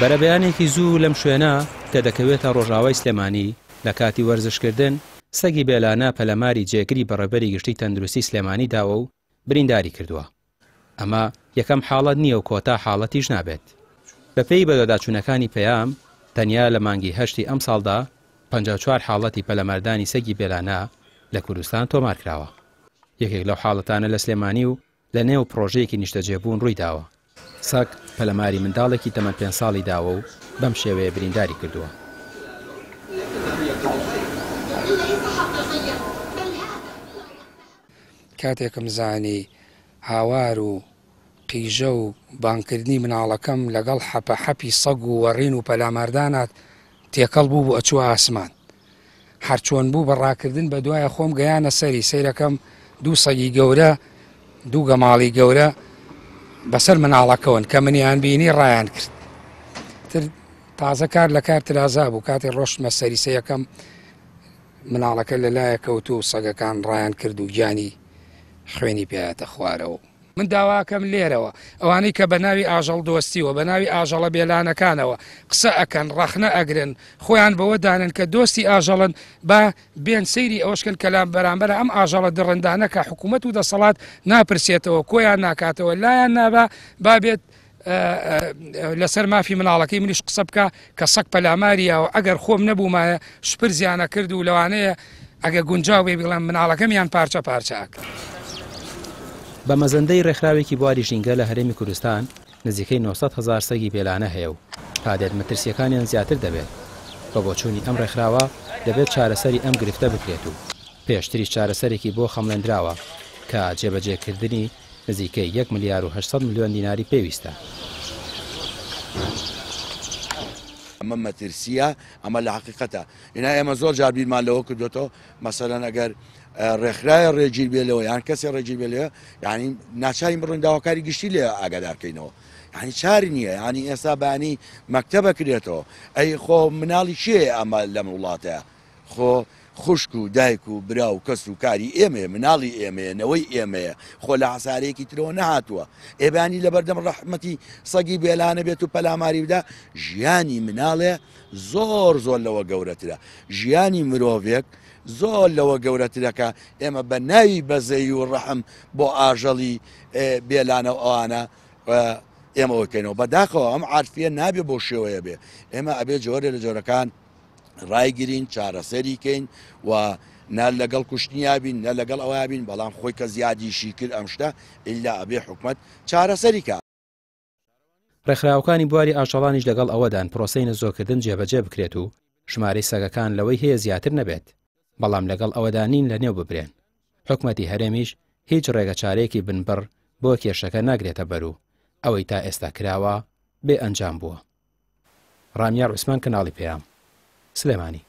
بەرەبەیانێکی زوو لەم شوێنە کە دەکەوێتە ڕۆژاوای سلێمانی، لە کاتی وەرزشکردن، سەگی بێلانە پەلەماری جێگری بەڕێوبەری گشتی تەندروستی سلێمانی داوە و برینداری کردووە. ئەمە یەکەم حاڵەت نییە و کۆتا حاڵەتیش نابێت. بەپێی بەدواداچوونەکانی پەیام، تەنیا لە مانگی هەشتی ئەمساڵدا 54 حاڵەتی پەلەماردانی سەگی بێلانە لە کوردستان تۆمارکراوە. یەکێک لەو حاڵەتانە لە سلێمانی و لە نێو پڕۆژەیەکی نیشتەجێبوون ڕوویداوە. سەگ پەلەماری منداڵێکی تەمەن پێنج ساڵی داوە و بەم شێوەیە برینداری کردووە. کاتێکم زانی هاوار و قیژە و بانگکردنی مناڵەکەم لەگەڵ حەپە حەپی سەگ و وەڕین و پەلاماردانا تێکەڵ بوو بوو ئەچووە ئاسمان. هەرچۆن بوو بە ڕاکردن بە دوایە خۆم گەیانە سەری، سەیرەکەم دوو سەگی گەورە، دوو گەماڵی گەورە بەسەر مناڵەکەوەن، کە منیان بینی ڕایان کرد. تر تازە کار لە کار ترازا بوو، کاتێ ڕۆشتمە سەری سەیەکەم مناڵەکە لە لایە کەوت و سەگەکان ڕایان کرد و گیانی خوێنی پێیاتە خوارەوە. من داواکەم لێرەوە ئەوانەی کە بە ناوی ئاژەڵ دۆستیوە، بە ناوی ئاژەڵە بێلانەکانەوە قسە ئەکەن، ڕەخنە ئەگرن، خۆیان بەوە دانن کە دۆستی ئاژەڵن، با بێن سەیری ئەوەش کەن کە لە بەرامبەر ئەم ئاژەڵە دڕندانە کە حکوومەت و دەسەڵات ناپرسێتەوە، کۆیان ناکاتەوە، لایان نابا، با بێت لەسەر مافی مناڵەکەی منیش قسە بکە کە سەگ پەلاماری یاوە ئەگەر خۆم نەبوومایە شپرزیان ئەکرد و لەوانەیە ئەگە گونجاو بێ بڵێم مناڵەکەمیان پارچە پارچە ئەکرد. بە مەزەندەی ڕێکخراوێکی بواری ژینگە لە هەرێمی کوردستان نزیکەی 900 هەزار سەگی بێلانە هەیە و تا دێت مەترسییەکانیان زیاتر دەبێت. بە بۆچوونی ئەم ڕێکخراوە دەبێت چارەسەری ئەم گرفتە بکرێت و پێشتریش چارەسەرێکی بۆ خەمڵێندراوە کە جێبەجێکردنی نزیکەی یەک ملیار و 800 ملیۆن دیناری پێویستە. ئەمە مەترسییە، ئەمە لە حەقیقەتە. ئینا ئێمە زۆر جار بیرمان لەوە کردوێتەوە، مەسەلەن ئەگەر ڕێکخراوێ ڕێگیر بێ لەوە یان کەسێ ڕێگیر بێ لەوە، یعنی ناچارین بڕۆین داواکاری گشتی لێ ئاگادار کەینەوە. یعنی چار نییە، یعنی ئێستا بەیانی مەکتەبە کرێتەوە، ئەی خۆ مناڵی کێیە ئەمە لەم وڵاتەیە؟ خۆ خوشک و دایک و برا و کەس و کاری ئێمەیە، مناڵی ئێمەیە، نەوەی ئێمەیە، خۆ لە حەسارەیەکی ترەوە نەهاتووە. ئێ بەیانی لەبەردەم ڕەحمەتی سەگی بێلانە بێت و پەلاماری بدا، ژیانی مناڵێ زۆر زۆر لەوە گەورەترە. ژیانی مرۆڤێک زۆر لەوە گەورەترە کە ئێمە بە ناوی بەزەیی و ڕەحم بۆ ئاژەڵی بێلانە و ئەوانە ئێمە ئەوە کەینەوە. بەداخەوە ئەم عاتفیە نابێ بەو شێوەیە بێ. ئێمە ئەبێ جۆرێ لە جۆرەکان ڕایگرین، چارەسەری کەین و نە لەگەڵ کوشتنیا بین نە لەگەڵ ئەوەیا بین، بەڵام خۆی کە زیادیشی کرد ئەم شتە ئیلا ئەبێ حکومەت چارەسەری کا. ڕێکخراوەکانی بواری ئاژەڵانیش لەگەڵ ئەوەدان پرۆسەی نەزۆکردن جێبەجێ بکرێت و ژمارەی سەگەکان لەوەی هەیە زیاتر نەبێت، بەڵام لەگەڵ ئەوەدا نین لەنێو ببرێن. حکومەتی هەرێمیش هیچ ڕێگەچارەیەکی بنبڕ بۆ کێشەکە ناگرێتە بەر و ئەوەی تا ئێستا کراوە بێ ئەنجام بووە. ڕامیار عوسمان کەناڵی پەیام، سلێمانی.